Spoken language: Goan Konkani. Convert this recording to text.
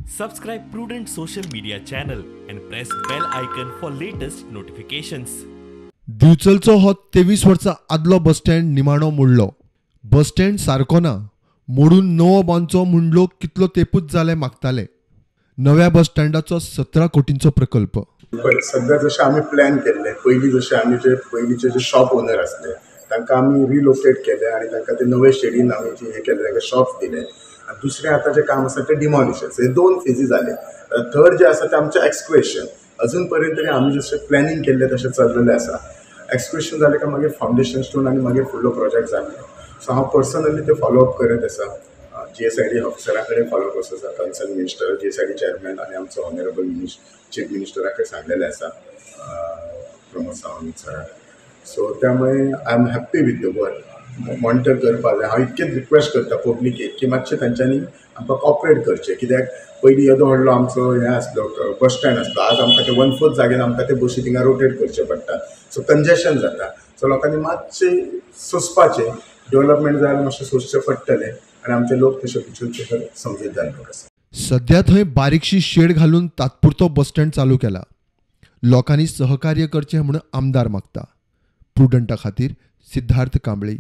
Subscribe Prudent social media channel and press bell icon for latest notifications. दिवचलचो हो 23 वर्सां आदलो बस स्टँड निमाणो मोडलो. बस स्टँड सारको ना, मोडून नवो बांदचो म्हूण लोक कितलो तेपूच जाले मागताले. नव्या बस स्टँडाचो 17 कोटींचो प्रकल्प. सध्या जशें आमी प्लॅन केल्ले पयलीं, जशें आमी जे पयलींचे जे शॉप ओनर आसले तांकां आमी रिलोकेट केले आनी तांकां ते नवे शेडीन आमी जे हें केले, तांकां शॉप्स दिले. आनी दुसरें आतां जें काम आसा तें डिमॉलिशन. हे दोन फेजी जाले. थर्ड जें आसा तें आमचें एक्सक्वेशन. अजून पर्यंत तरी आमी जशें प्लॅनिंग केल्लें तशें चल्लेलें आसा. एक्सक्वेशन जालें काय मागीर फावंडेशन स्टोन आनी मागीर फुडलो प्रोजेक्ट जातलो. सो हांव पर्सनली ते फॉलोअप करत आसा. जीएसआयडी ऑफिसरा कडेन फॉलोअप आसा, concern minister, GSID chairman आनी आमचो ऑनरेबल चीफ मिनिस्टरा कडेन सांगलेलें आसा, प्रमोद सावंत सराक. सो त्यामुळे I am happy with the work. Monitor करपाक जाय. हांव इतकेंच रिक्वेस्ट करता पब्लिकेक की मातशें तांच्यांनी आमकां कॉपरेट करचें, कित्याक पयलीं येदो व्हडलो आमचो हें आसलो बस स्टँड आसलो, आज आमकां ते 1/4 जाग्यान आमकां ते बशी थिंगा रोटेट करचे पडटा. सो कंजेशन जाता. सो लोकांनी मातशें सोंसपाचें, डेव्हलपमेंट जाल्यार मातशें सोंसचें पडटलें आनी आमचे लोक तशे भितर समजूतदार लोक आसा. सध्या थंय बारीकशी शेड घालून तात्पुरतो बस स्टँड चालू केला. लोकांनी सहकार्य करचें म्हूण आमदार मागता. प्रुडंटा खातीर सिद्धार्थ कांबळी.